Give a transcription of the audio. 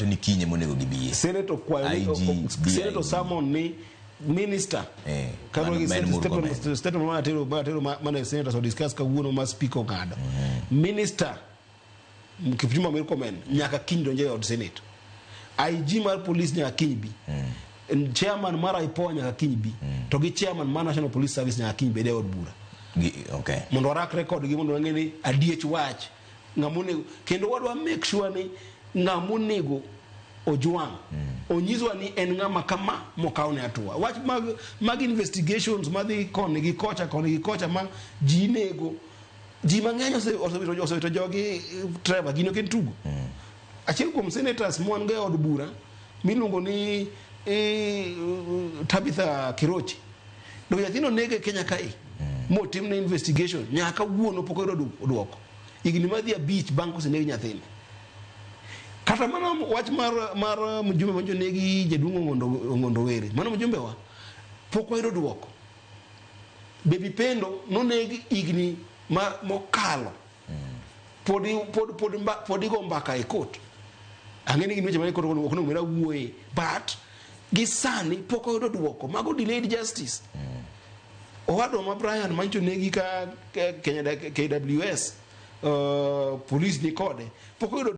Ni kinye monego gibiye. Senate okwayo ni IG, Senate BIG. Osamon ni minister kaluwore gi mano Ben Murkomen. statement manatero mane senators odiscuss kawuono ma speaker ong'ado, Minister Kipchumba Murkomen nyaka kiny donjo e od Senate, IG mar police nyaka kiny bi, chairman mar IPOA nyaka kiny bi, to gi chairman mar National Police Service nyaka kiny bede e od bura mondo warakre kodgi, mondo wang'e ni adiech wach ng'ama onego, kendo wadwa make sure ni ng'ama onego ojwang' onyiswa ni en ng'ama kama mokawne hatua. Wach mag investigations madhi koni gi kocha, koni gi kocha, ma ji nego ji mang'eny osewito jogi. Trevor, gino ok en tugo. Achiel kuom senators mwan go e od bura miluongo ni Tabitha Kirochi, do nyathino nege e Kenya kae motimne investigation, nyaka kawuono pok oyudo duoko, higni madhi 5 bang' koseneg nyathini. Kata mana wach mar mjumbe manjo negi jaduong' Ong'ondo Were, mano mjumbe wa, pok wayudo duoko. Baby Pendo noneg higni ma mokalo, pod igo mbaka e court. Ang'e ni gin weche mane court ok onego bed awuoye, but gi sani pok oyudo duoko. Mago delayed justice. Owadwa ma Brian mancho negi ka Kenya KWS, police ni kode, pok oyudo.